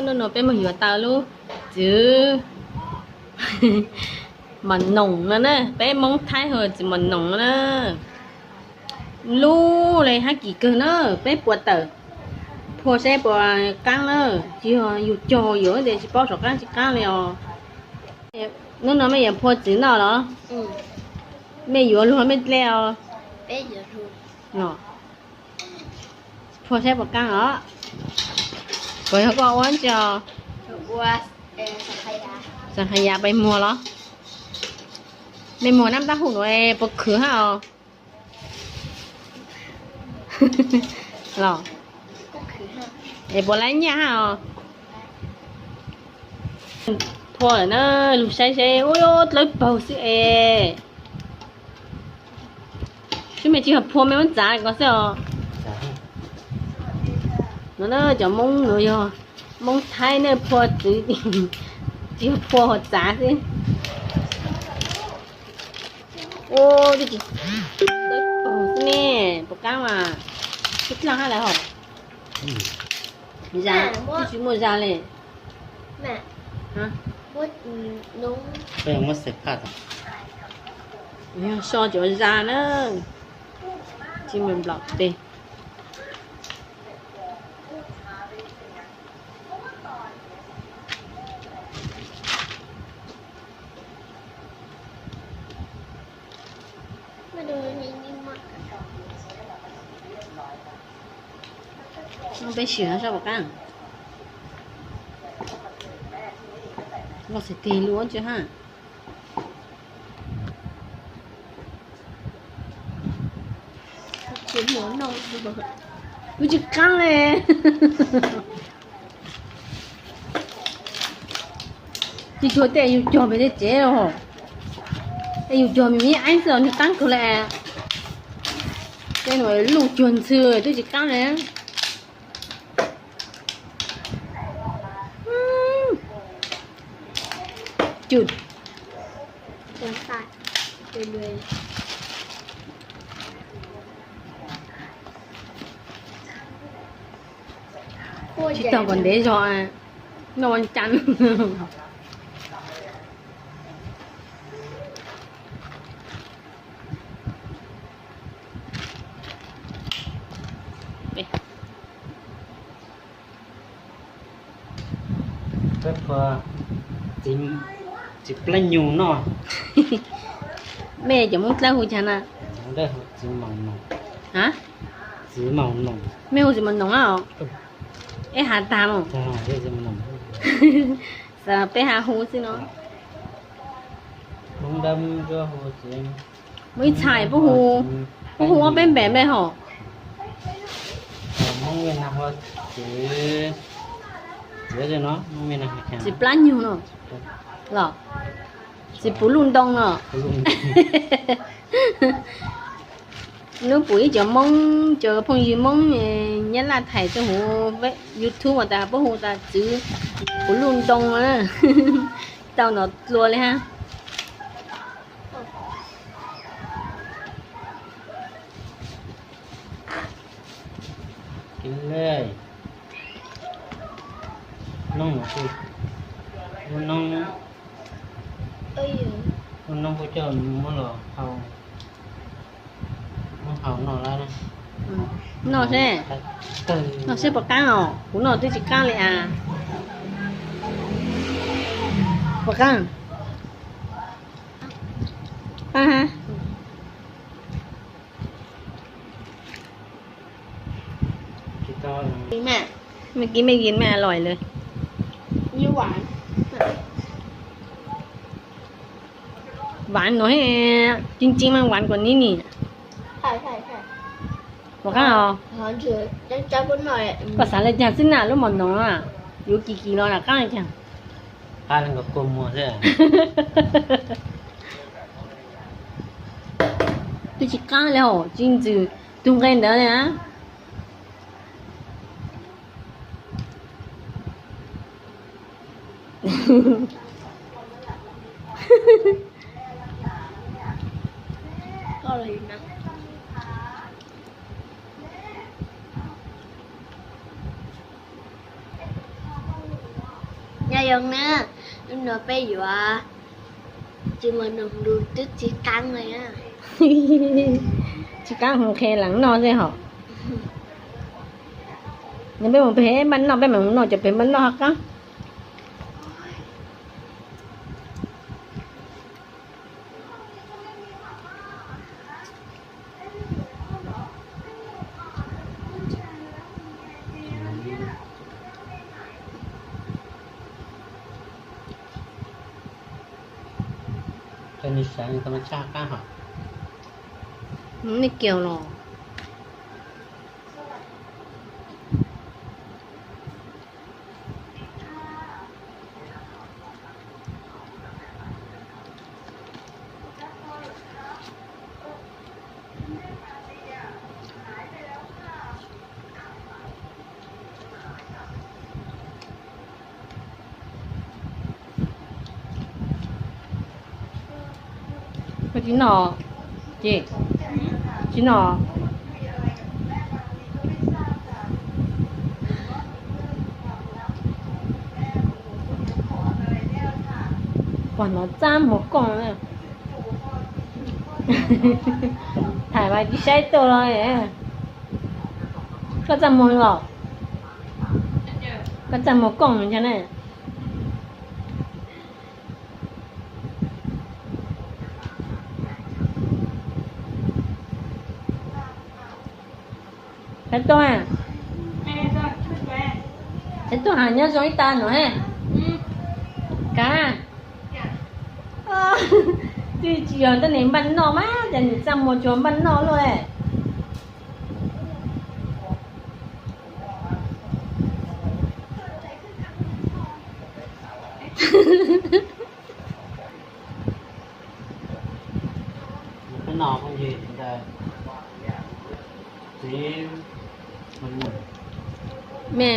Hnub no peb mus yuav tau lub txiv mos noos no na, peb Hmoob Thaib hu txiv mos noos no na. Lub li hab kim kawg na, peb puas tawm phua saib puas qaab na, tsis yog yus cog yuav tias tsis paub saum qaab tsis qaab li os. Hnub no mej yuav phua txiv noj los? Mej yuav luag mej dlej os. Phua saib puas qaab os. Puas yog koj ua ntsis? Xas Khas Yas peb muag los? Mej muag nab ntab hu nuav puas khwv hab os? Los, es puas lab nyaj hab os? Phua lawm na, lug saib seb, ua dlawb paug xwb es. Xwb mej tsis yog phua mej muab txav ko xwb os. No na, cov Moob nuav yog Moob Thaib na, phua txiv tsis yog phua, ho txav xwb. Ua, twb tsis dawb paug xwb ne, puas qaab mas? Tub dlaag hab lawm hos. Zag, twb tsis muaj zag li. Yog so cov zag na, tsis muaj nplaum teg. Peb sim sab puas qaab. Loj xim tig lug tsi hab. Kuv tsis qaab li. Tsis tshua tej yus cog pem tej tsev, tej yus cog me me eeb xwb los nws qaab kawg li. Tej nuav luj cuag ntxhw twb tsis qaab li. Cwm. Tsis tau kom ntev zog, noj ua cas. Peb phua txiv plab nyug noj. Mej cov Moob Dlawb hu caag na? Txiv maum noos. Mej hu txiv maum noos a? Eb has tag mas. Xav peb has hu xwb no. Muaj ib txhais puab hu, puab hu ob peb npe npe hos. Txiv plab nyug no los? Txiv puv luj ntoo no. Nub puv ib cov Moob, cov phooj ywg Moob Nyab Laj thaij rua huv YouTube tas puab hu tas txiv puv luj ntoo na. Tau nov dlua li hab. Noob, lub noob, lub noob kuv coj muab los hau, muab hau noj lawm. Noj seb, noj seb puas qaab os, kuv noj twb tsis qaab li as. Puas qaab? Qaab hab. Mus kib mej yin mej a lois lawm. Vas no, cin cin mas vas kuas ni ni. Puas qaab os? Koj xav le caag xwb na, lub mos noos na, yuav kis kis los na qaab le caag. Twb tsis qaab li hos, tsis ntxwm tug nqe ntawd li na. Zoo na, hnub no peb yuav tsis mus nug lus twb tsis qab li. Tsis qab mus qhia leej noj xwb hos. Nws peb mus pem npaj noj, peb mam mus noj cov pem npaj noj qab. Cov nws sawv nws tau mas tshaj qab hos. Nej kiag los. Koj tsis noj, ces tsis noj. Pom hnov txaj muag kooj. Thaij mas tsis saib tuaj los. Koj txaj muag los? Koj txaj muag kooj ntag na. Saib tuaj, saib tuaj has nyob zoo ib tag no he. Kav, twb tsis yog tuaj nws npaj noj mas cas nws txaj muag tsuas npaj noj luaj. Peb noj phooj ywg ntawd, txiv me,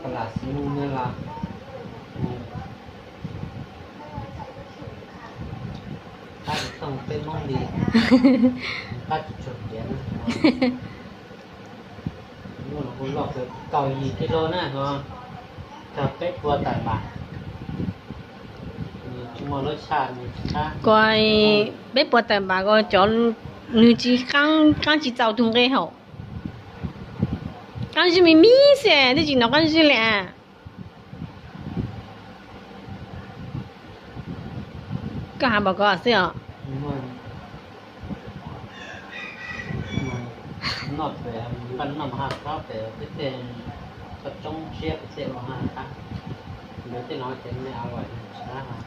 kom lam txiv mus nws los, qab tsis thooj peb Hmoob li, qab tsis tshua tiav na. Muaj los kuj loj kaum yim kis lus na, txog peb puas tawm npam. Nws tsis muaj lub tshaj, nws tsis qab. Ko, peb puas tawm npam ko cov nws tsis qab, qab tsis txaus tus nqe hauv. Qab zib me me xwb, twb tsis hnov qab zib li as. Koj has npaum ko xwb os. Noj pem npaj noj mas haj qab pem peb tej toj roob siab pem tej mas haj qab. Ntawd tej no ces me a lais tsis qab hos.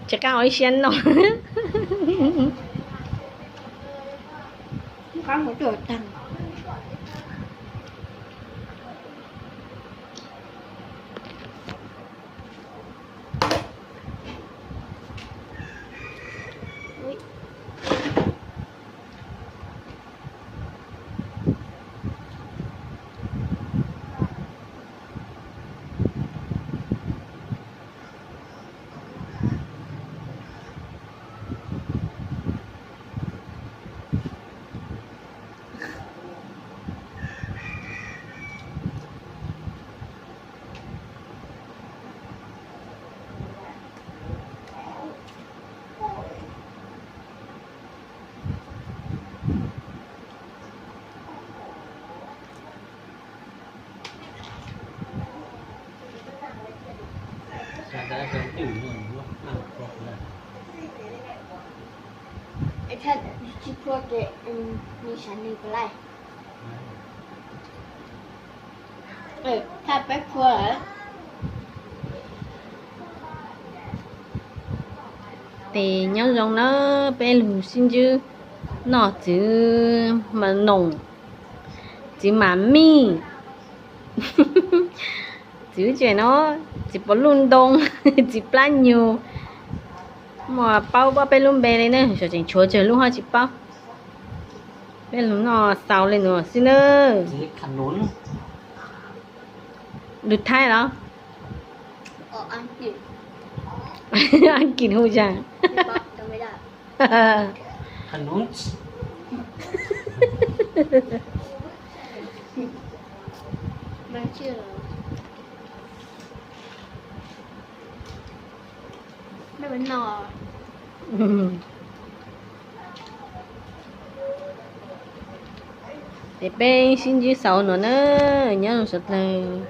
Tsis qab ua ib siab noj. Tes nyob zoo na, peb lug sib ntsib noj txiv mas noom, txiv mas mij, txiv tsev no, txiv pov luj ntoo, txiv plab nyuag. Muaj paub peb lub npe li ne, tseem tshuav tsawg lub ho tsis paub. Peb lug noj xaus li no xwb na. Lus Thaib los? Askiv hu yag. Ces peb sib ntsib xaus no na, nyob zoo sawv dlawg.